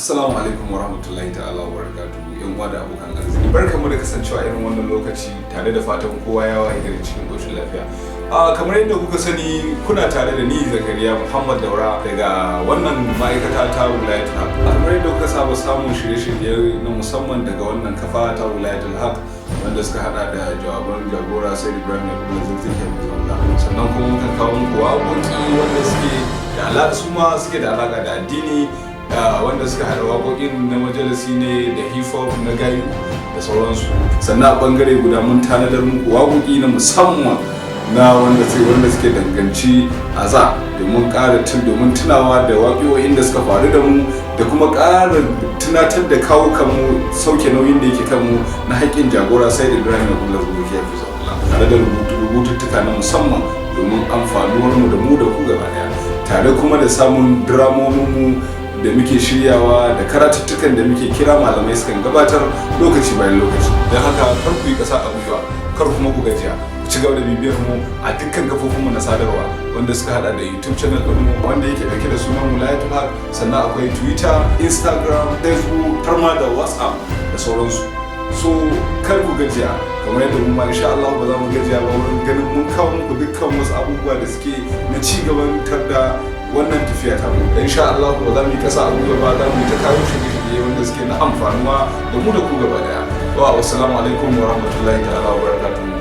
Assalamu alaikum wa rahmatullahi ta'ala wa barakatuhu, yan uwa da abokan arziki. Barkamu da kasancewa irin wannan lokaci, tare da fatan kowa ya waye gari cikin koshin lafiya. Kamar yadda kuka sani, kuna tare da ni, Zakariya Muhammad Daura, daga wannan ma'aikata ta Wilayatul Haq. Kamar yadda kuka saba samun shirye-shirye na musamman daga wannan kafa ta Wilayatul Haq, wanda suka hada da jawaban jagora Sayyid Ibrahim Yakubu Zakzaki Hafizahullah. Sannan kuma mukan kawo muku waƙoƙi wanda suke da alaƙa, su ma suke da alaƙa da addini, wanda suka haɗa waƙoƙin na majalisi ne da hip hop na gayu da sauransu. Sannan a ɓangare guda mun tanadar muku waƙoƙi na musamman na wanda suke danganci aza, domin ƙara domin tunawa da waƙoƙin da suka faru da mu, da kuma ƙara tunatar da kawo kanmu sauke nauyin da yake kanmu na haƙƙin jagora Sayyid Ibrahim Yakubu Zakzaki Hafizahullah, tare da rubututtuka na musamman domin amfanuwar mu da mu da ku gaba daya, tare kuma da samun dramomin mu da muke shiryawa da karatuttukan da muke kira malamai sukan gabatar lokaci bayan lokaci. Don haka kar ku yi ƙasa a gwiwa, kar kuma ku gajiya, ku ci gaba da bibiyar mu a dukkan kafofinmu na sadarwa, wanda suka hada da YouTube channel ɗinmu wanda yake ɗauke da sunan Wilayatul Haq. Sannan akwai Twitter, Instagram, Facebook, har ma da WhatsApp da sauransu. So kar ku gajiya, kamar yadda mu ma insha Allah ba za mu gajiya ba wurin ganin mun kawo muku dukkan wasu abubuwa da suke na ci gaban da wannan tafiya ta mu. Insha Allah ba za mu yi kasa a gwiwa ba, za mu yi ta kawo shirye-shirye wanda suke na amfanuwa da mu da ku gaba daya. Wa assalamu alaikum wa rahmatullahi ta'ala wa barakatuhu.